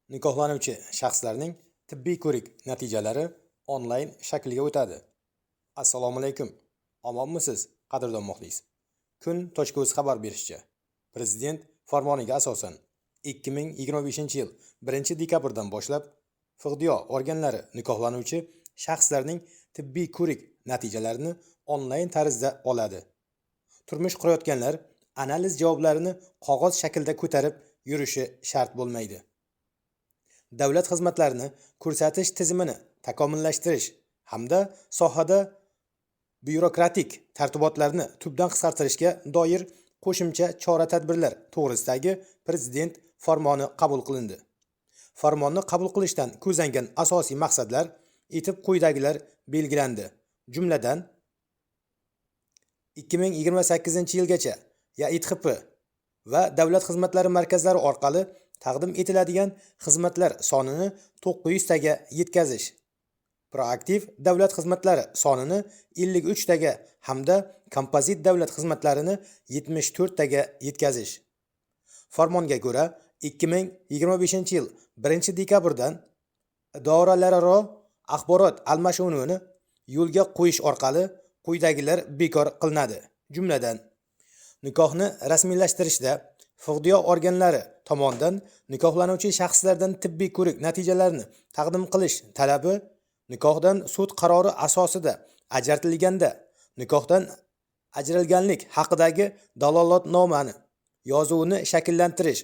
Nikohlanuvchi shaxslarning tibbiy ko'rik natijalari onlayn shakliga o'tadi. Assalomu alaykum. Omonmisiz, qadrdon muxlis? Kun.uz xabar berishicha, Prezident farmoniga asosan 2025-yil 1-dekabrdan boshlab FIDIO organlari nikohlanuvchi shaxslarning tibbiy ko'rik natijalarini onlayn tarzda oladi. Turmush qurayotganlar analiz javoblarini qog'oz shaklda ko'tarib yurishi shart bo'lmaydi. Davlat xizmatlarini ko'rsatish tizimini takomillashtirish hamda sohada byurokratik tartibotlarni tubdan qisqartirishga doir qo'shimcha chora-tadbirlar to'g'risidagi Prezident farmoni qabul qilindi. Farmonni qabul qilishdan ko'zlangan asosiy maqsadlar etib quyidagilar belgilandi. Jumladan, 2028-yilgacha YaITXP va davlat xizmatlari markazlari orqali taqdim etiladigan xizmatlar sonini 900 taga yetkazish, proaktiv davlat xizmatlari sonini 53 taga hamda kompozit davlat xizmatlarini 74 taga yetkazish. Farmonga ko'ra, 2025-yil 1-dekabrdan idoralararo axborot almashinuvini yo'lga qo'yish orqali quyidagilar bekor qilinadi. Jumladan, nikohni rasmiylashtirishda FIDIO organlari tomonidan nikohlanuvchi shaxslardan tibbiy ko'rik natijalarini taqdim qilish talabi, nikohdan sud qarori asosida ajratilganda nikohdan ajralganlik haqidagi dalolatnomani yozuvini shakllantirish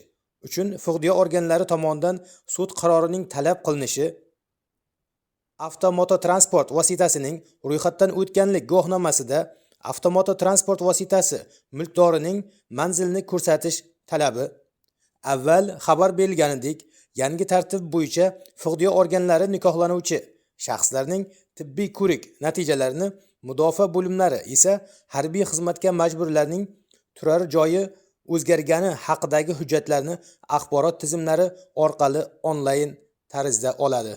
uchun FIDIO organlari tomonidan sud qarorining talab qilinishi, avtomototransport vositasining ro'yxatdan o'tganlik guvohnomasida avtomototransport vositasi mulkdorining manzilini ko'rsatish talabi. Avval xabar berilganidek, yangi tartib bo'yicha FIDIO organlari nikohlanuvchi shaxslarning tibbiy ko'rik natijalarini, mudofaa bo'limlari esa harbiy xizmatga majburlarning turar joyi o'zgargani haqidagi hujjatlarni axborot tizimlari orqali onlayn tarzda oladi.